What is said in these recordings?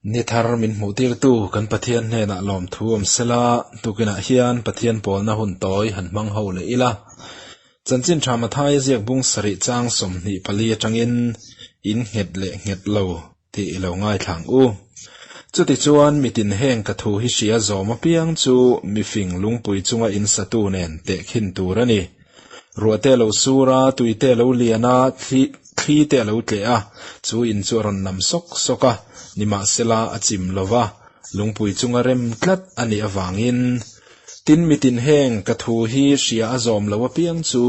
Ni thar min hmuhtirtu kan Pathian hnenah lawmthu awm sela, tukinah hian Pathian pawlna hun tawi han hmang ho leh ila. Chanchin tha Mathaia ziak bung sarih chang 24 atangin in nghet leh nghet lo tih i lo ngaithla ang u. Chutichuan mitin heng ka thu hi hria zawm apiang chu mifing lungpui chunga in satu nen tehkhin tur a ni. Ruah te a lo sur a, tui te a lo lian a, thli thli te a lo tleh a, chu in chu a rawn nam sawk sawk a, nimahsela a chim lo va, lungpui chunga rem tlat a nih avangin. Tin, mitin heng ka thu hi hria a zawm lo apiang chu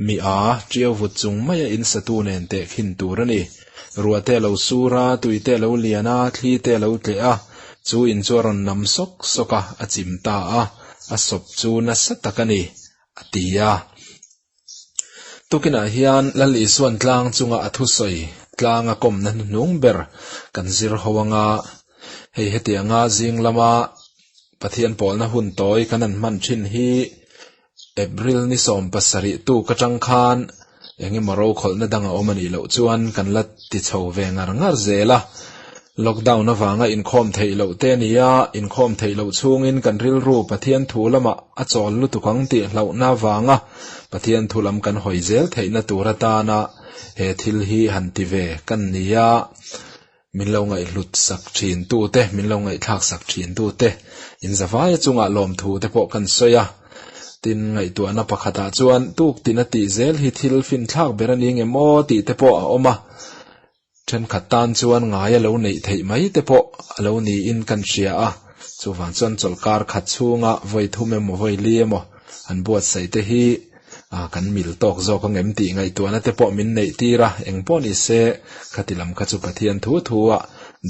mi a, ṭiau vut chung maia in satu nen tehkhin tur a ni. Ruah te a lo sur a, tui te a lo lian a, thli te a lo tleh a, chu in chu a rawn nam sawk sawk a, a chim ta a, a sawp chu nasa tak a ni. a ti a. Tukinah hian Lal Isuan tlang chunga a thusawi tlanga kawmna hnuhnung ber kan zir ho anga, hei hetianga zing lama Pathian pawlna hun tawi kan han hman thin hi April ni 17 tuk atang khan engemaw rokhawlhna dang a awm a nih loh chuan kan la ti chho ve ngar ngar zel a. Lockdown avanga inkhawm theih loh te a ni a, inkhawm theih loh chhungin kan rilru Pathian thu lamah a chawl lutuk ang tih hlauhna avanga Pathian thu lam kan hawi zel theihna tur atana he thil hi han ti ve kan ni a. Min lo ngaihhlut sak thin tu te, min lo ngaihthlak sak thin tu te, in zavaia chungah lawmthu te pawh kan sawi a. Tin, ngaihtuahna pakhatah chuan tuk tina tih zel hi thil finthlak ber a ni nge maw tih te pawh a awm a. Thenkhat tan chuan ngai a lo neih theih mai te pawh a lo niin kan hria a. Chuvang chuan chawlhkar khat chhunga vawi thum emaw vawi li emaw an buatsaih te hi kan mil tawk zawk ang em tih ngaihtuahna te pawh min neih tir a, eng pawh ni se khati lam kha chu Pathian thu thu a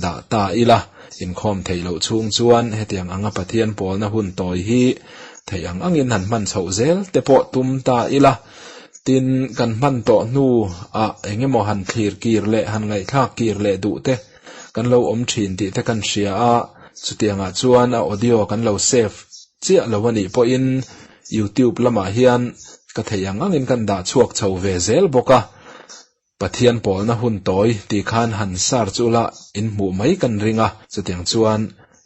dah ta ila, inkhawm theih loh chhung chuan hetiang anga Pathian pawlna hun tawi hi theih ang angin han hman chhoh zel te pawh tum ta ila, tin kan hman tawh hnu ah eng emaw han thlir kir leh han ngaihthlak kir leh duh te kan lo awm thin tih te kan hria a, chutiangah chuan a audio kan lo save chiah lo a nih pawhin YouTube lamah hian ka theih ang angin kan dah chhuak chho ve zel bawk a, Pathian pawlna hun tawi tih khan han search ula in hmuh mai kan ring a, chutiang chuan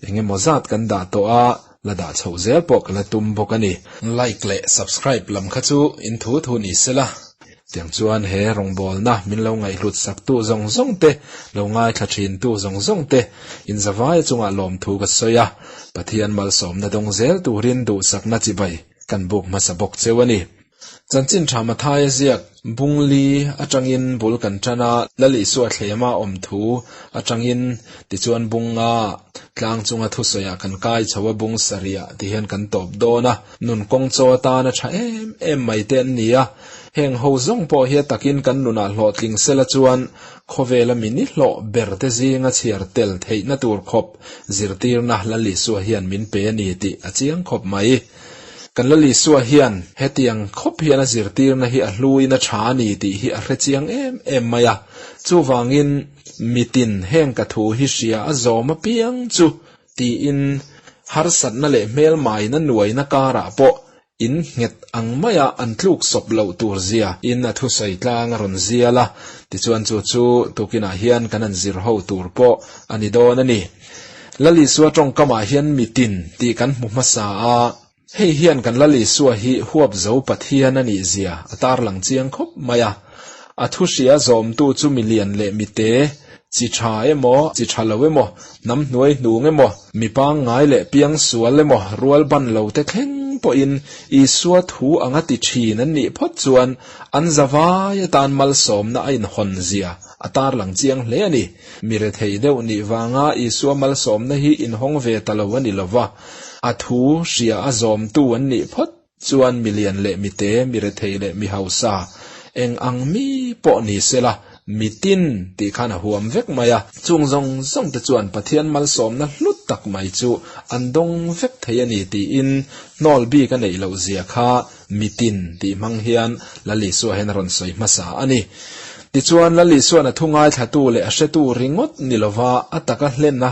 eng emaw zat kan dah tawh a, la dah chhoh zel pawh ka la tum bawk a ni. Like leh subscribe lam kha chu in thu thu ni sela. Tiang chuan he rawngbawlna min lo ngaihhlut saktu zawng zawng te, lo ngaithla thintu zawng zawng te, inzavaia chungah lawmthu ka sawi a, Pathian malsawmna dawng zel turin duhsakna chibai kan buk hmasa bawk cheu a ni. Chanchin tha Mathaia ziak Bungli atangin bul kan tan a, Lal Isua thlema awm thu atangin tichuan Bunga tlang chunga thusawiah kan kai chho a, Bung sarihah ti hian kan tawp dawn a, nun kawng chaw atana tha em em mai te an ni a. Heng ho zawng pawh hi a takin kan nunah hlawhtling sela chuan khawvela mi ni hlawh ber te zinga chhiar tel theihna tur khawp zirtirna Lal Isua hian min pe a ni tih a chiang khawp mai. Kan Lal Isua hian hetiang khawp hian a zirtirna hi a hluin a tha a ni tih hi a hre chiang em em mai a. Chuvangin mitin heng ka thu hi hria a zawm apiang chu tiin harsatna leh hmelmaina nuaina karah pawh In nghet ang maia an tluk sawp loh tur zia in a thusawi tlang a rawn zial a, tichuan chu chu tukinah hian kan han zir ho tur pawh a ni dawn a ni. Lal Isua tawngkamah hian mitin tih kan hmu hmasa a, hei hian kan Lal Isua hi huap zo Pathian a nih zia a tarlang chiang khawp mai a. A thu hria zawmtu chu milian leh mite, chi tha emaw, chi tha lo emaw, hnam hnuai hnung emaw, mi pangngai leh piangsual emaw, rual ban lo te thleng pawhin Isua thu anga ti thin an nih phawt chuan an zavai atan malsawmna a inhawn zia a tarlang chiang hle a ni. Mi rethei deuh nih vanga Isua malsawmna hi inhawng ve ta lo a ni lova, a thu hria a zawmtu an nih phawt Chuan milian leh mite, mi rethei leh mi hausa, eng ang mi pawh ni sela, mitin tih khan a huam vek mai a. Chung zawng zawng te chuan Pathian malsawmna hlut tak mai chu an dawng vek thei a ni tiin hnawl bik a neih loh zia kha mitin tih hmang hian Lal Isua hian a rawn sawi hmasa a ni. Tichuan Lal Isuan a thu ngaithlatu leh a hretu ringawt ni lova a taka hlenna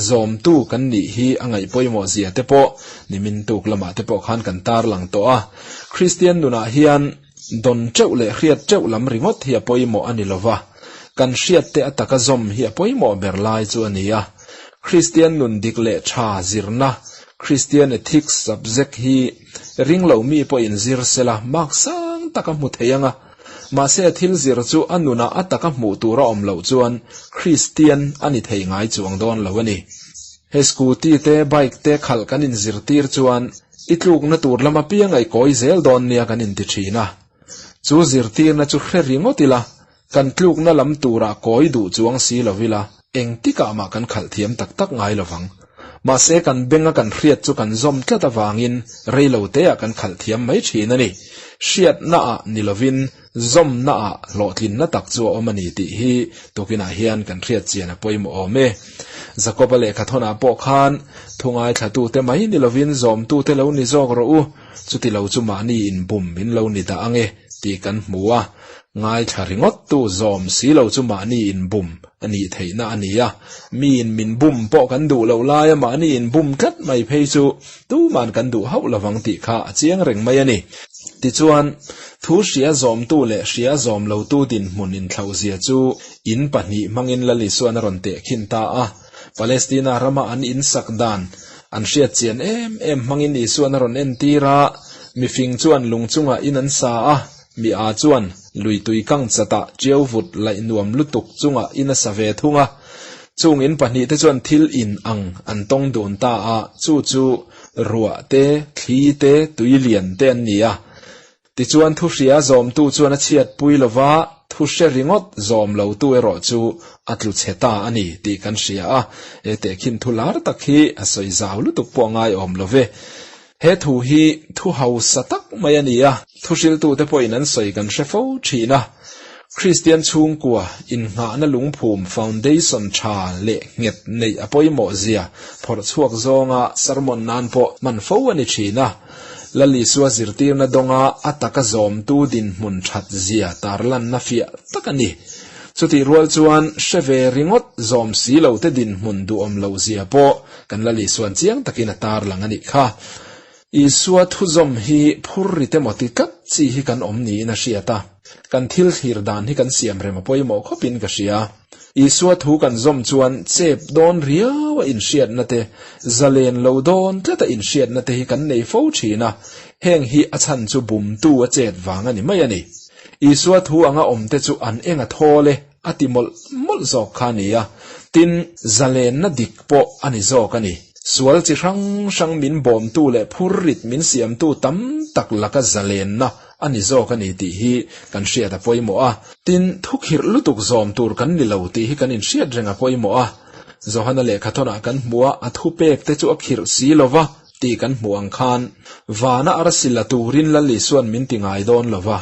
Zawmtu kan nih hi a ngaih pawimawh zia te pawh nimin tuk lamah te pawh khan kan tarlang tawh a. Kristian nunah hian dawn teuh leh hriat teuh lam ringawt hi a pawimawh a ni lova, kan hriat te a taka zawm hi a pawimawh ber lai chu a ni a. Kristian nun dik leh tha zirna, Christian Ethics subject hi ring lo mi pawhin zir sela mark sang tak a hmu thei ang a, mahse a thil zir chu a nunah a taka hmuh tur a awm loh chuan Kristian a ni thei ngai chuang dawn lo a ni. He scooty te bike te khalh kan inzirtir chuan i tlukna tur lam apiang a i kawi zel dawn nia kan inti thin a. Chu zirtirna chu hre ringawt ila, kan tlukna lam turah kawi duh chuang si lo ila, engtikah mah kan khalh thiam tak tak ngai lo vang. Mahse kan benga kan hriat chu kan zawm tlat avangin rei lo teah kan khalh thiam mai thin a ni. Hriatnaah ni lovin zawmnaah hlawhtlinna tak chu a awm a ni tih hi tukinah hian kan hriat chian a pawimawh awm e. Jakoba lehkhathawnah pawh khan thu ngaithlatute mai ni lovin zawmtute lo ni zawk rawh u, chuti lo chu mahni inbum min lo ni dah ang e tih kan hmu a, ngaithla ringawttu zawm si lo chu mahni inbum a nih theihna a ni a, miin min bum pawh kan duh loh laia mahni inbum tlat mai phei chu tuman kan duh hauh lovang tih kha a chiang reng mai a ni. Tichuan, thu hria zawmtu leh hria zawm lotu dinhmun inthlauhzia chu in pahnih hmangin Lal Isuan a rawn tehkhin ta a. Palestina rama an insak dan an hriat chian em em hmangin Isuan a rawn entir a, mifing chuan lung chungah in an sa a, mi a chuan lui tui kang chatah ṭiau vut laih nuam lutuk chungah in a sa ve thung a. Chung in pahnihte chuan thil in ang an tawng dun ta a, chu chu ruah te, thli te, tui lian te an ni a. Tichuan thu hria zawmtu chuan a chhiatpui lo va, thu hre ringawt zawm lotu erawh chu a tlu chhe ta a ni tih kan hria a. He tehkhin thu lar tak hi a sawi zau lutuk pawh a ngaiawm lo ve. He thu hi thu hausa tak mai a ni a, thu hriltute pawhin an sawi kan hre fo thin a. Kristian chhungkua innghahna lungphum foundation tha leh nghet neih a pawimawh zia phawrh chhuak zawnga sermon nan pawh hman fo a ni thin a. Lal Isua zirtirna dawnga a taka zawmtu dinhmun that zia tarlanna fiah tak a ni. Chutih rual chuan hre ve ringawt zawm si lo te dinhmun duhawm loh zia pawh kan Lal Isuan chiang takin a tarlang a nih kha. Isua thuzawm hi phur rit emaw ti tlat chi hi kan awm niin a hriat a, kan thil thlir dan hi kan siam rem a pawimawh khawpin ka hria. Isua thu kan zawm chuan chep dawn riau a inhriatna te, zalen lo dawn tlat a inhriatna te hi kan nei fo thin a, heng hi a chhan chu bumtu a chet vang a ni mai a ni. Isua thu anga awmte chu an eng a thawl e a ti mawlh mawlh zawk kha a ni a, tin, zalenna dik pawh a ni zawk a ni. Sual chi hrang hrang min bawmtu leh phurrit min siamtu tam tak laka zalenna a ni zawk a ni tih hi kan hriat a pawimawh a. Tin, thukhirh lutuk zawm tur kan ni lo tih hi kan inhriat reng a pawimawh a. Johana lehkhathawnah kan hmu a, a thupek te chu a khirh si lo va tih kan hmuh ang khan, vana arsi la turin Lal Isuan min ti ngai dawn lo va,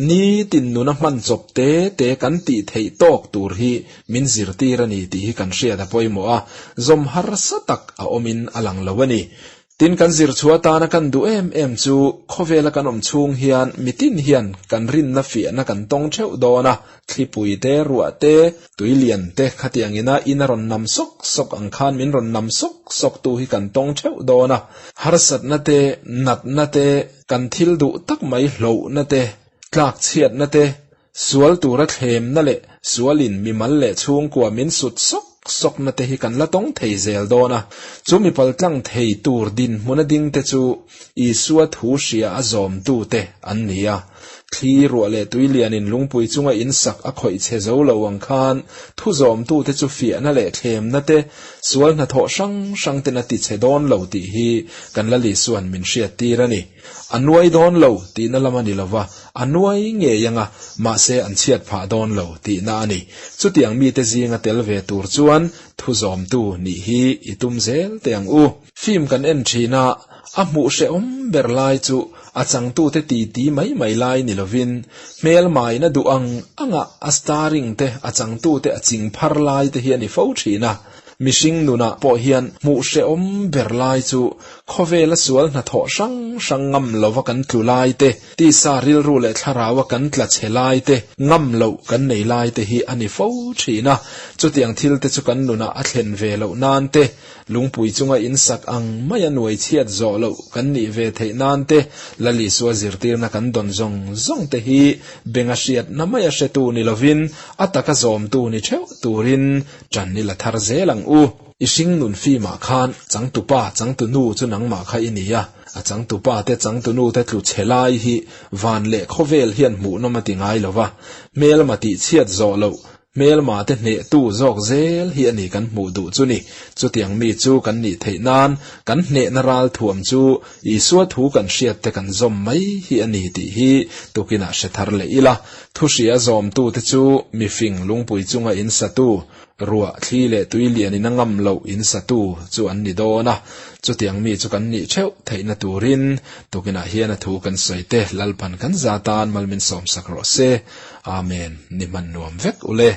nitin nuna hman chawp te te kan tih theih tawk tur hi min zirtir a ni tih hi kan hriat a pawimawh a, zawm harsa tak a awmin a lang lo a ni. Tin, kan zir chhuah atana kan duh em em chu khawvela kan awm chhung hian mitin hian kan rinna fiahna kan tawng theuh dawn a, thlipui te, ruah te, tui lian te khatiang ina in a rawn nam sawk sawk ang khan min rawn nam sawk sawk tu hi kan tawng theuh dawn a, harsatna te, natna te, kan thil duh tak mai hlohna te, tlakchhiatna te, Sual tura thlemna leh sualin mimal leh chhungkua min sut sawk sawkna te hi kan la tawng thei zel dawn a. Chu mi paltlang thei tur dinhmuna ding te chu Isua thu hria a zawmtute an ni a. Thli ruah leh tui lianin lungpui chunga in sak a khawih chhe zo lo ang khan thu zawmtute chu fiahna leh thlemna te, sual hnathawh hrang hrang ten a ti chhe dawn lo tih hi kan Lal Isuan min hriattir a ni. A nuai dawn lo tihna lam a ni lo va, a nuai ngei anga, mahse an chhiat phah dawn lo tihna a ni. Chutiang mite zinga tel ve tur chuan thu zawmtu nih hi i tum zel teh ang u. Film kan en thin a, a hmuh hrehawm ber lai chu a changtute titi mai mai lai ni lovin, hmelmaina duh ang anga a starring te, a changtute a ching phar lai te hi a ni fo thin a. Mihring nunah pawh hian hmuh hrehawm ber lai chu khawvela sual hnathawh hrang hrang ngam lova kan tlu lai te, tisa rilru leh thlaraua kan tla chhe lai te, ngam loh kan nei lai te hi a ni fo thin a. Chutiang thil te chu kan nunah a thlen ve loh nan te, lungpui chunga insak ang maia nuai chhiat zawh loh kan nih ve theih nan te, Lal Isua zirtirna kan dawn zawng zawng te hi benga hriatna maia hretu ni lovin a taka zawmtu ni theuh turin Ṭan i la thar zel ang u. I hringnun fimah khan changtupa, changtunu chu nangmah kha i ni a, a changtupa te changtunu te tlu chhe lai hi van leh khawvel hian hmuhnawm a ti ngai lo va, hmelma tihchhiat zawh loh, hmelma te hnehtu zawk zel hi a ni kan hmuh duh chu ni. Chutiang mi chu kan nih theih nan kan hnehna ralthuam chu Isua thu kan hriat te kan zawm mai hi a ni tih hi tukinah hre thar leh ila. Thu hria zawmtute chu mifing lungpui chunga insatu, Ruah, thli leh tui lianin a ngam loh in satu chu an ni dawn a, chutiang mi chu kan nih theuh theihna turin tukinah hian a thu kan sawi te Lalpan kan za tan mal min sawmsak rawh se. Amen. Ni hman nuam vek ule.